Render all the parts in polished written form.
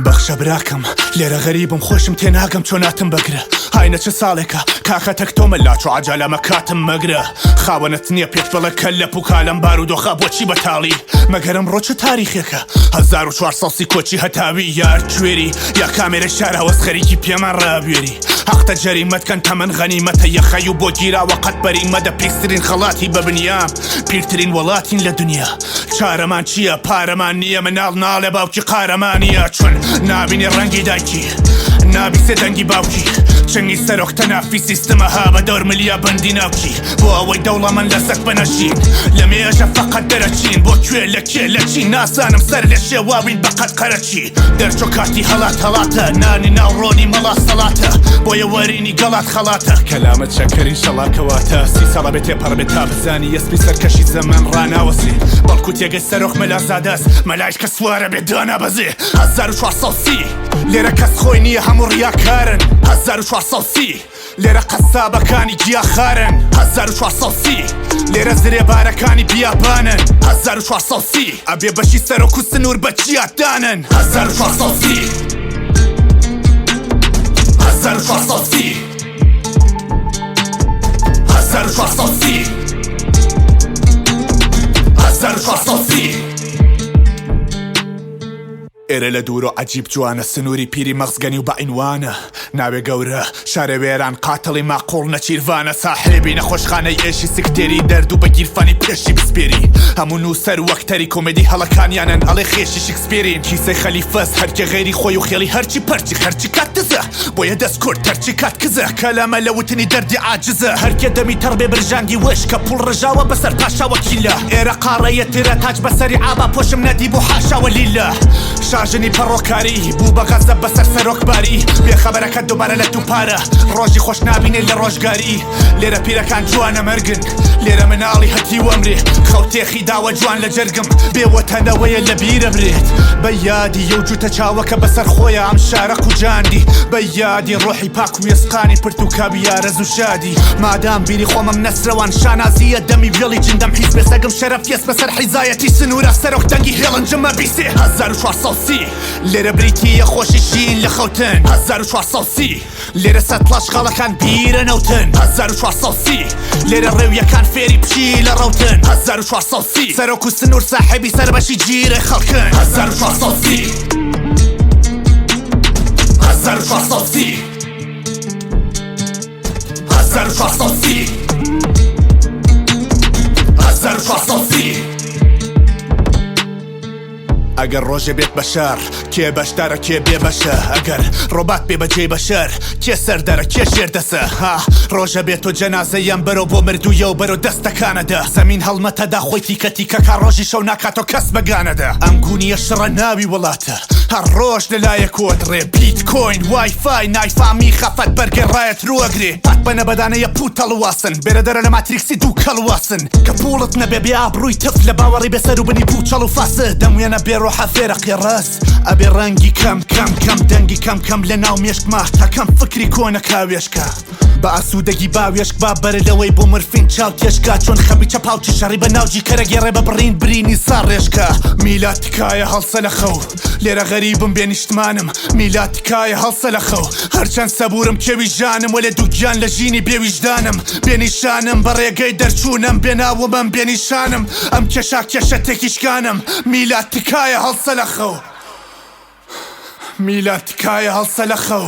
بەخشە براکەم لێرە غەریبم خۆشم تێناگەم چۆن هاتم بەگرە هاینە چ ساڵێکە کاکە تەک تۆ مەلا چۆ عەجەلەمە کاتم مەگرە خاوەنت نییە پێت بڵێ کەللە پوکالەم بارودۆخە بۆچی بەتاڵی مەگەر ئەمڕۆ چ تاریخێکە 1430 کۆچی هەتاوی یار کوێری یا کامێرەی شاراوەس خەریکی پێمان ڕابوێری حەقتە جەریمەت کەن تەمەن غەنیمەتە یەخەی و بۆ گیراوە قەت بەری مەدە پیسترین خەڵاتی بە بنیام پیرترین وەڵاتین لە دنیا چارەمان چییە پارەمان نییە مناڵ ناڵێ باوکی قارەمانیە چون نابینێ ڕەنگی دایکی نابیسێ دەنگی باوکی چنگی سەرۆک تەنافی سیستمە ها بە دەور ملیا بەندی ناوکی بۆ ئەوەی دەوڵەمەند لە سەگ بەنەژین لە مێژە فەقەت دەرەچین بۆ کوێ لە کێ لە چی نازانم سەر لێ شێواوین بە قەد قەرەچی دەرچۆ کاتی هەڵات هەڵاتە نانی ناو ڕۆنی مەڵا سەڵاتە بۆیە وەرینی گەڵات خەڵاتە کەلامت شەکەری شەڵا کەواتە سی ساڵە بێ تێپەڕ بێ تا بزانی ئەسپی سەرکەشی زەمەن ڕاناوەسێ بەڵکو تێگەی سەرۆک مەلا زادەس مەلایش کە سوارە بێ دانابەزێ 1430 لێرە کەس خۆی نییە هەموو ڕیاکارن 1430 لێرە قەسابەکانی گیاخارن 1430 لێرە زرێبارەکانی بیابانن 1430 ئەبێ بەشی سەرۆک و سنوور بە چیا دانن 1430 1430 1430 1430 ئێرە لە دوورۆ عەجیب جوانە سنووری پیری مەغزگەنی و بە عینوانە ناوێ گەورە شارێ وێران قاتڵی ماقوڵ نەچیرڤانە ساحێبی نەخۆشخانەی ئێشی سکتێری دەرد و بە گیرفانی پێشی بسپێری هەموو نووسەر و ئەکتەری کۆمێدی هەڵەکانیانن ئەڵێ خێشی شکسپێرین کیسەی خەلیفەس هەرکێ غەیری خۆی و خێڵی هەرچی پەرچی خەرچی کات دزە بۆیە دەست کورت هەرچی کات کزە کەلامە لە وتنی دەردی عاجزە هەرکێ دەمی تەڕ بێ برژانگی وشکە پوڵ ڕژاوە بەسەر پاشا وەکیلە ئێرە قاڕەیە ترە تاج بەسەری عابا پۆشم نەدیبوو حاشا وەلیلە شاژنی پەڕۆکاری بوو بە غەزەب بەسەر سەرۆک باری بێ خەبەرەکە دووبارە لە دووپارە ڕۆژی خۆش نابینێ لە ڕۆژگاری لێرە پیرەکان جوانە مەرگن لێرە مناڵی هەتیو ئەمرێ خەو تێخی داوە جوان لە جەرگم بێ وەتەنەوەیە لە بیرە برێت بە یادی یەو جوتە چاوەکە بەسەر خۆیا ئەم شارە قوجاندی بە یادی ڕۆحی پاک و ئێسقانی پرتوکاوی ئارەزوو شادی مادام بیری خۆمم نەسرەوان شانازیە دەمی وێڵی جندەم حیز بێ سەگم شەرەف یەس بەسەر حیزایەتی سنوورە سەرۆک دەنگی هێڵنجمە بیسێ 1430 لێرە بریتیە خۆشی ژین لە خەوتن 1430 لێرە سەتڵاش خاڵەکان بیرە نەوتن 1430 لێرە ڕێویەکان فێری پشی لە ڕەوتن 1430 سەرۆک و سنوور ساحێبی سەربەشی جیرە خەڵکن 1430 1430 1430 1430 ئەگەر ڕۆژێ بێت بەشەر کێ بەشدارە کێ بێ بەشە ئەگەر ڕۆبات بێ بەجێ بەشەر کێ سەردارە کێ ژێر دەسە ها ڕۆژە بێت تۆ جەنازەیان بەرەو بۆ مردوویە و بەرەو دەستەکانەدا زەمین هەڵمەتەدا خۆی تیکە تیکەکە ڕۆژی شەو ناکاتۆ کەس بەگانەدا ئەم گونیە شڕە ناوی وڵاتە هەر ڕۆژ لە لایەک وەدڕێ بیتکۆین وایفای نایفامی خەفەت بەرگەی ڕایەت ڕوەگرێ پات بە نەبەدانە یە پوتەڵ واسن بێرە دەرە لە ماتریکسی دووکەڵ واسن کە پوڵت نەبێ بێ ئابڕووی تف لە باوەڕی بێ سەر و بنی پوچەڵ و فاسد دەم وێنە بێ ڕۆحە فێرە قێڕەس ئەبێ ڕەنگی کەم کەم کەم دەنگی کەم کەم لە ناو مێشکما تا کەم فکری کۆنە کاوێشکە بە ئاسوودەگی باوێشک با بەرە لەوەی بۆ مرفین چاو تێشکا چۆن خەبی چەپاوچی شەڕی بە ناوجی کەرە گێڕێ بە بڕین برینی ساڕێژکە میلاد تکایە هەڵسە لە خەو لێرە غەریبم بێ نیشتمانم میلاد تکایە هەڵسە لە خەو هەرچەند سەبوورم کێوی ژانم وەلێ دووگیان لە ژینی بێ ویژدانم بێ نیشانم بە ڕێگەی دەرچوونم بێ ناومم بێ نیشانم ئەم کێشا کێشە تێکیشکانم میلاد تکایە هەڵسە لە خەو میلاد تکایە هەڵسە لە خەو.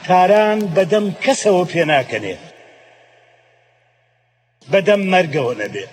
تاران بەدەم کەسەوە پێناکەنێ، بەدەم مەرگەوە نەبێ.